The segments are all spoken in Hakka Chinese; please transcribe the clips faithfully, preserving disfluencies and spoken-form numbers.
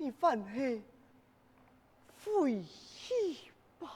你還係回去吧。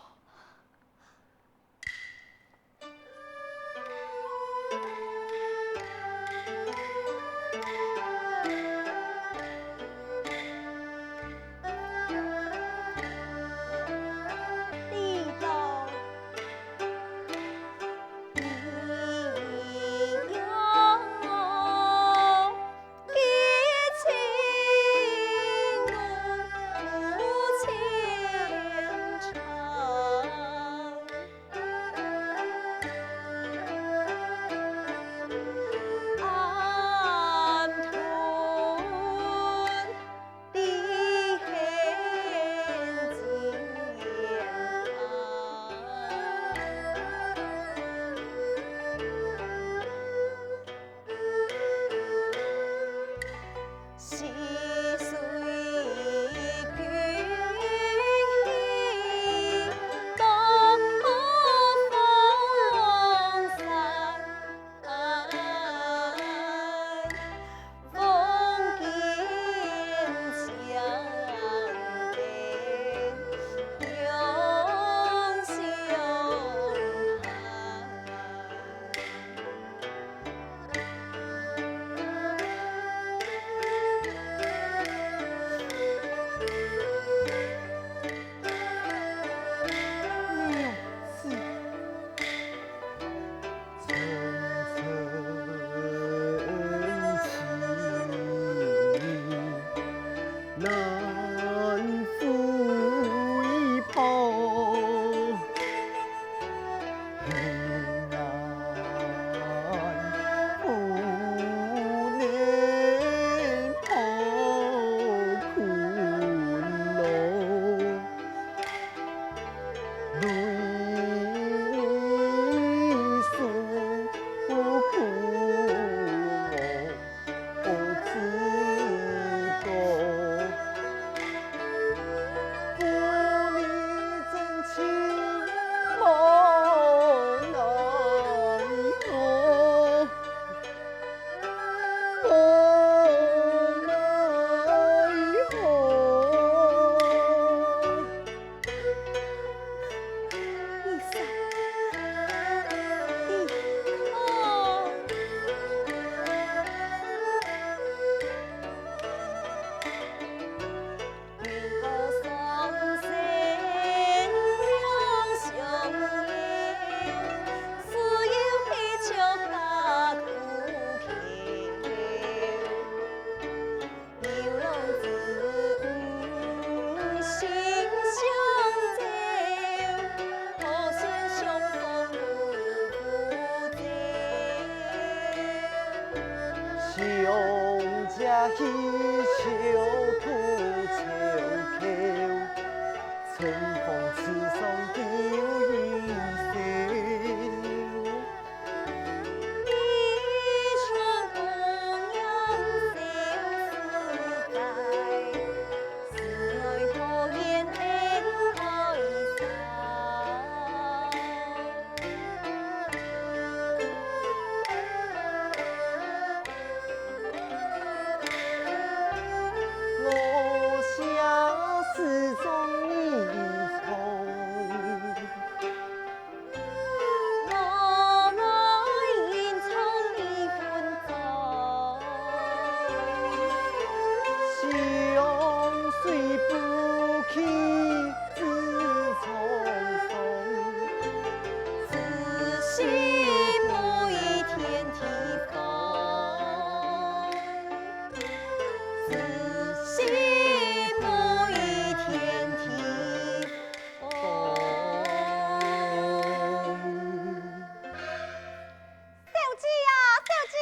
小姐啊，小姐！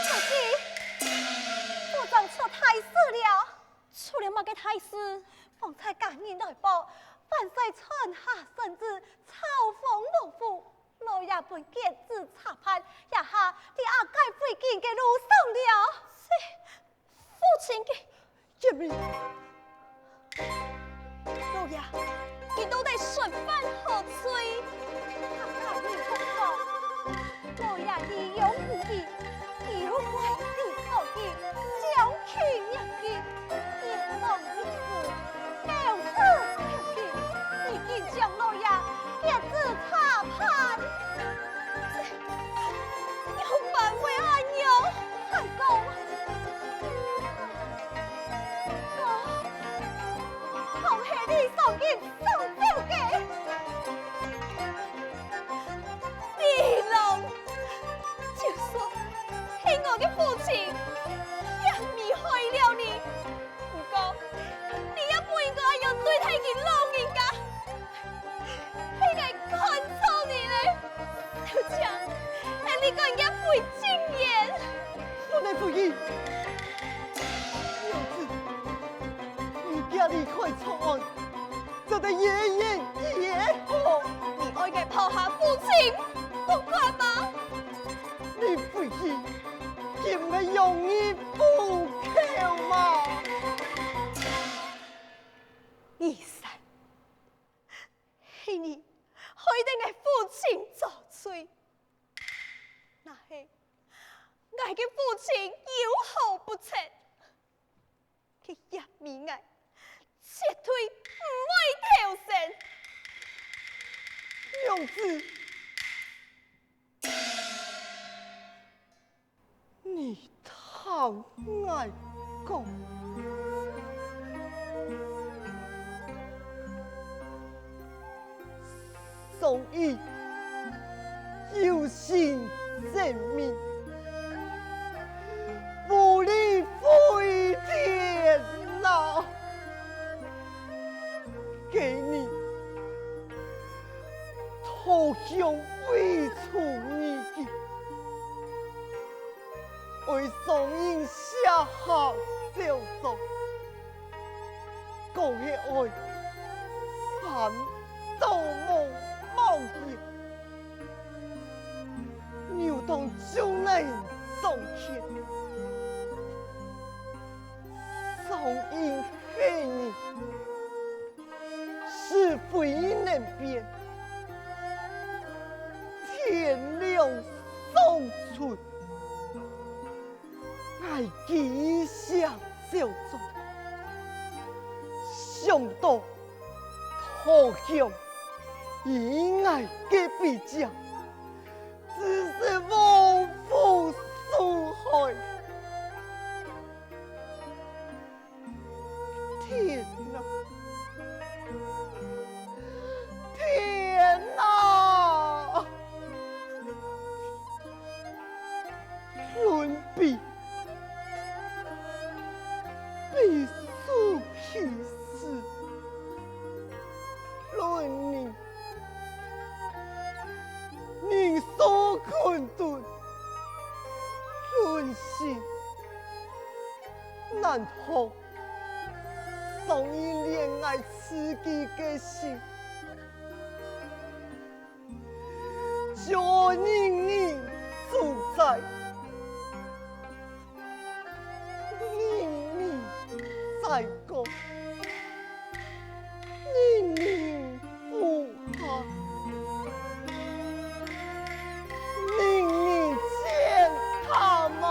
小姐，府中出大事了！出了麼个大事？方才家人來報，萬歲傳下聖旨，詔封王府， 老爺分檢回去。娘子，你遽離開長安，走得越遠越好。你愛𠊎拋下父親不管嗎？你回去，豈毋係容易補救嗎？義山，係你害得𠊎父親遭罪。 若係𠊎个父親有何不測，佢葉美𠊎絕對毋會投生。娘子，你聽𠊎講。 宋英有心正命，無力回天哪！該日，投降為除異己， 愛宋英寫下奏章，講係愛反倒無冒險，扭當眾人掌權。宋英係人，是非能變，天良上春。 𠊎既寫奏章，想到投降於𠊎个筆尖，只是無福無害。 天哪！天哪！論筆，必須其事；論人，人所困頓；論心，難道 宋英連𠊎自己个心，就人人主宰，人人宰割，人人 不怕，人人踐踏嗎？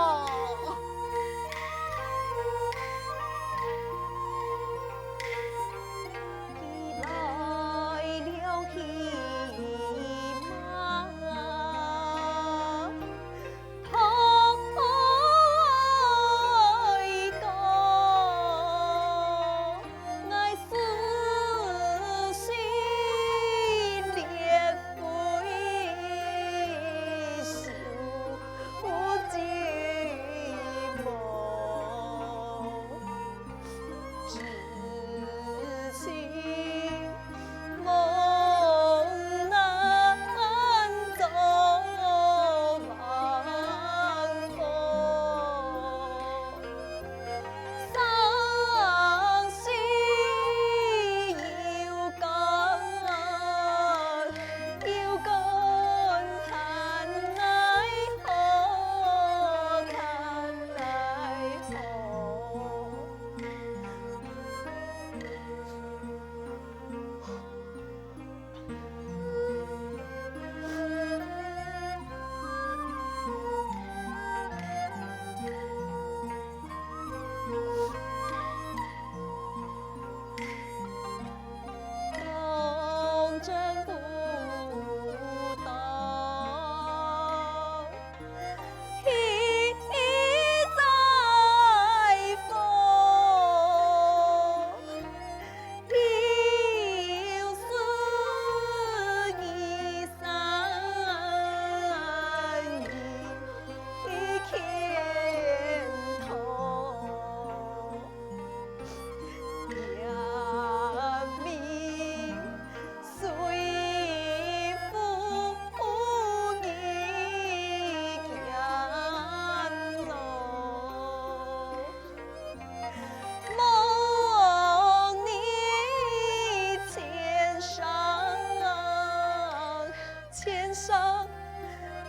生，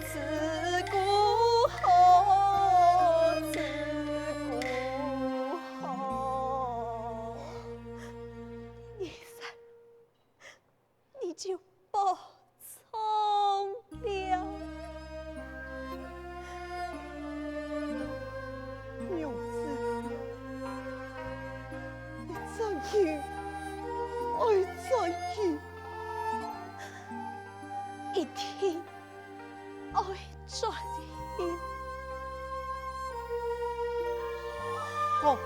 自古好，自古好。一生，你就保重了。娘子，你真心爱再去？ 一定爱转去。好，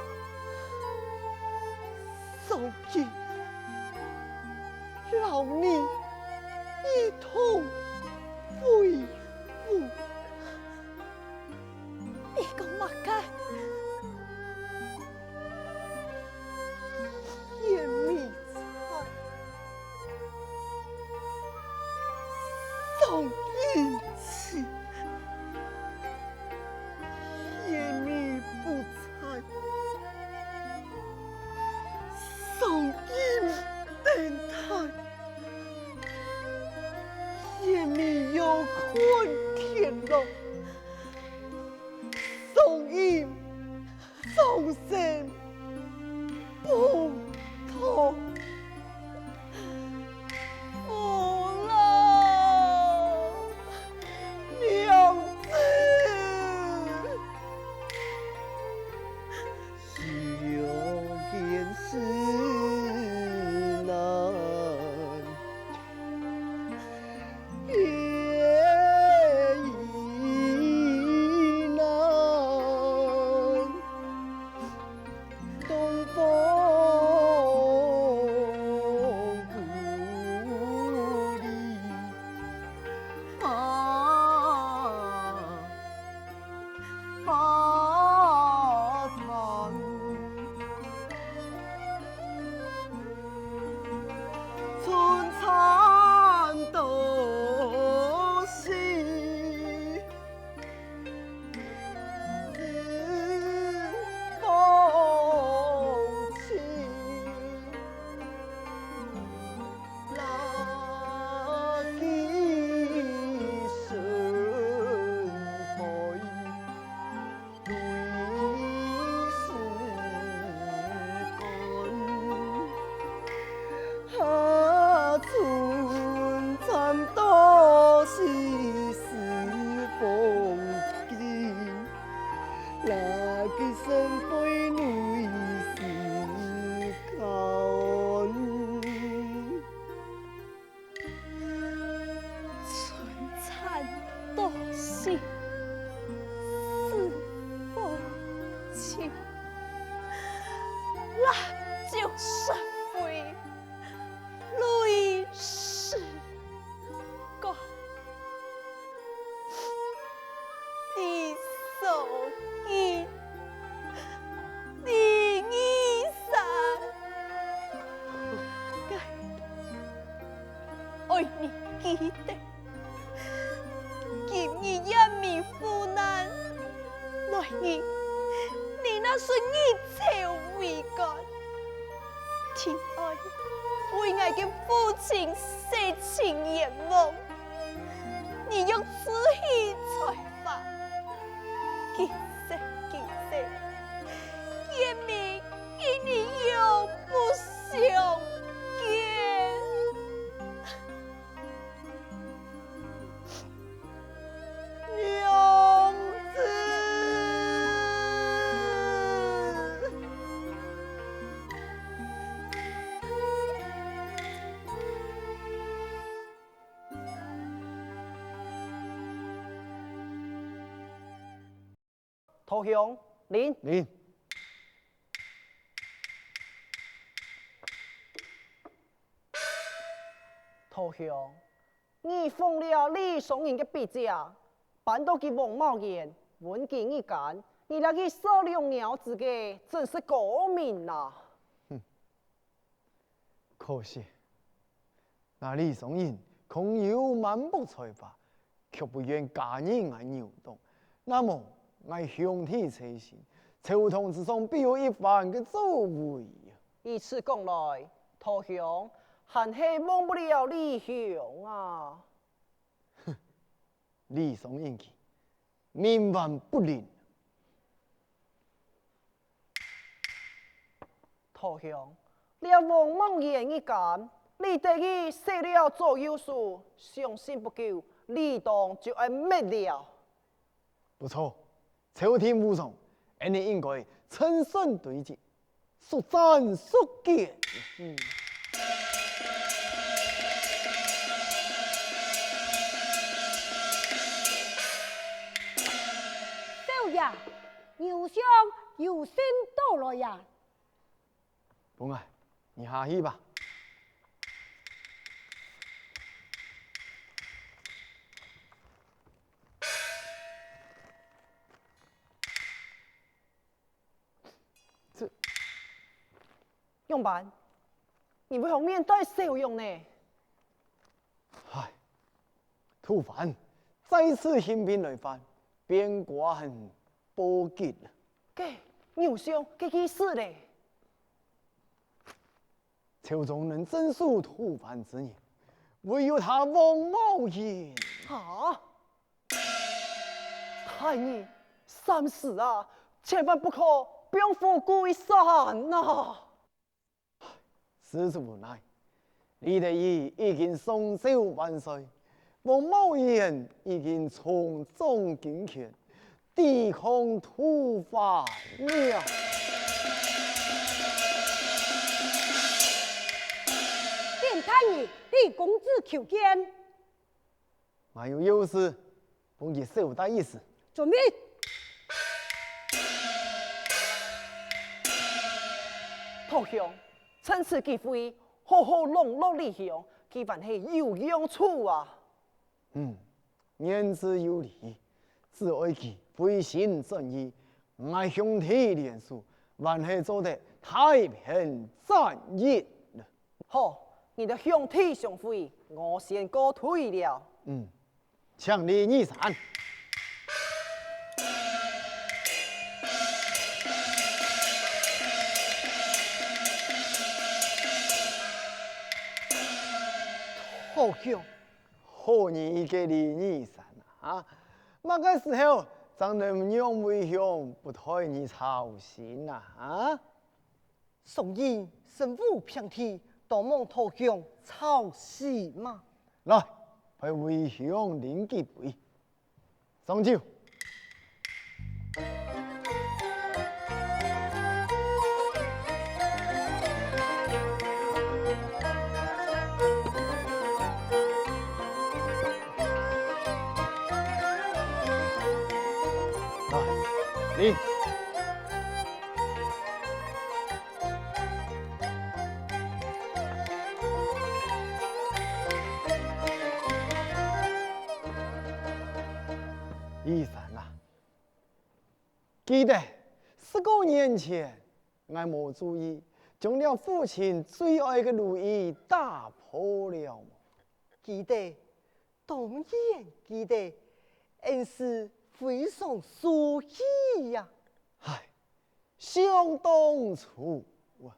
送去，劳你一同回府。 你讲么个？贤妹在，送人去；贤妹不在，送人等待。贤妹要看天咯。 送人，送神，不同父老。娘子，相见时难 别亦难。东风故里花 花残，春蚕到死丝方尽。 蜡炬成灰泪始干。啊，春蚕到死丝方尽，蜡炬成灰泪始干。 春蚕到死丝方尽，蜡炬成灰泪始干。你所以 第二聲，𠊎愛你記得，今日雁鳴呼難，來日你若順逆潮為官，定愛為𠊎个父親洗清冤枉。 你用慈禧采花，今生今世，雁鳴與你永不相見。娘子。 桃香，臨。臨。桃香，你奉了李商隱个筆跡，搬到佢黃茅庵，問佢一間，你這個小龍鳥子个，真係高明啊！ 可惜，吾李商隱空有滿腹才華，卻不願加入𠊎牛黨。那麼，𠊎兄弟齊心，朝堂之上必有一番个作為。以此講來，桃香還係忘不了李兄啊。禮尚人情，冥頑不靈。 陶兄，這王茂元一干，你得意寫了左右書，相信不久，李黨就愛滅了。不錯，朝廷無常，俺等應該乘勝追擊，速戰速決。嗯。少爺，牛相有信到來呀！ 不愛，你下去吧。這，仰般？你為何面帶笑容呢？ 唉，吐蕃再次興兵來犯，變卦還報吉了。該，牛相，該意思咧？朝中能鎮守吐蕃之人，唯有他王茂元。哈？大人，三思啊，千萬不可放虎歸山啊！ 實屬無奈，李德裕已經上詔萬歲，王茂元已經重掌金權，抵抗吐蕃了。禀大人，李公子求見。 還有要事，分佢小弟一試。遵命。陶兄，趁此機會，好好籠絡李兄，佢還係有用處啊。嗯，言之有理，只愛佢回心轉意，𠊎兄弟聯手，還係做得大平戰役。 好，你兜兄弟相會，我先告退了。嗯，請你二三。好兄，好你一个李二三啊！麼个時候正能讓為兄不代你操心啊？啊？ 上人身無平地，當望陶兄操心嘛。來，陪為兄啉幾杯。上酒。來，啉。 李三啊，記得十過年前，𠊎無注意，將這父親最愛个如意打破了無？記得，當然記得，恩師非常受氣呀。唉， 想當初啊。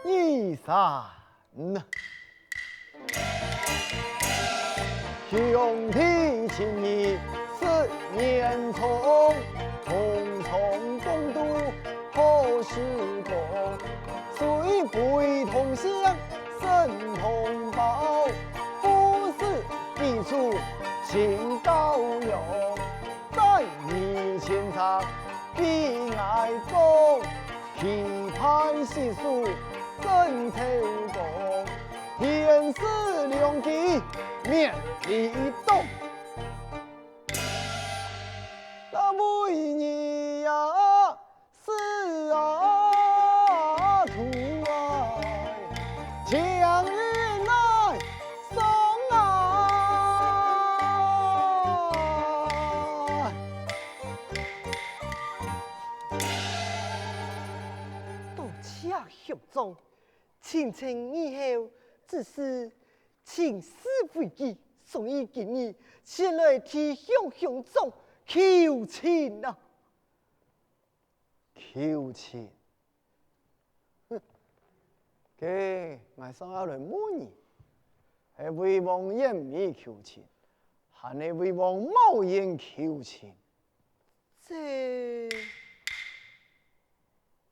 二三。兄弟情义十年長，同床共度好时光。水杯同享心同胞，父死子出情羔羊。 在你前程悲哀中，期盼细数真秋光，天赐良机免离东。那为你呀， 死啊，徒儿，将你来送啊！多谢兄长，清晨以后，只是情丝未寄，所以今日前来替兄兄长求情啊！ 求情？哼，該𠊎想愛來問你，係為王延美求情，還係為王茂元求情？這……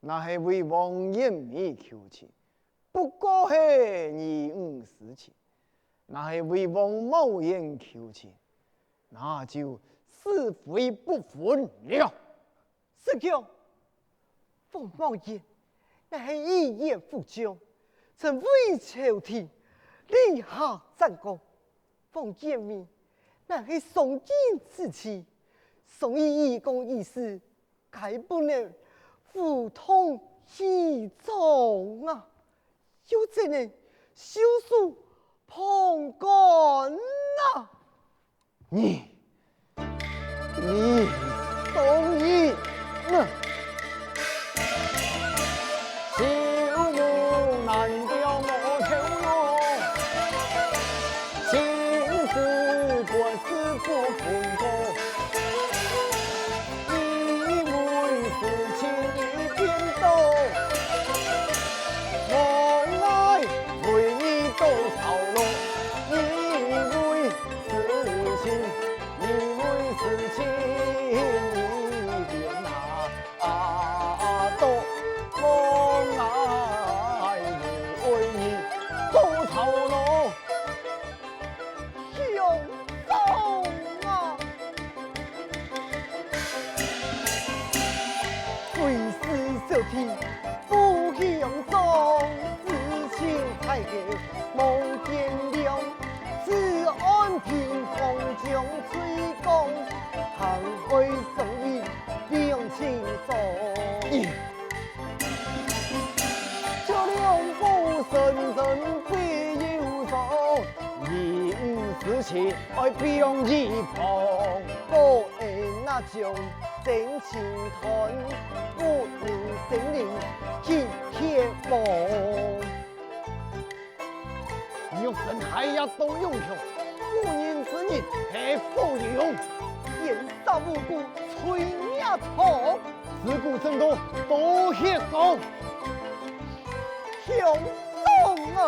若係為王延美求情，不過係二五事情；若係為王茂元求情，那就是非不分了。 實講，王茂元乃係議員副將，曾為朝廷立下戰功。王延美乃係上進之士，所以議功議事，該不能赴湯蹈火啊！又怎能袖手旁觀啊！ 你，你，當然呢！ 兄长啊！ 二五事情愛放一旁。 玉生害也當勇強，婦人之仁係附庸。自古爭功多血光。 兄長啊！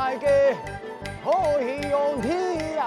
𠊎个好兄弟啊！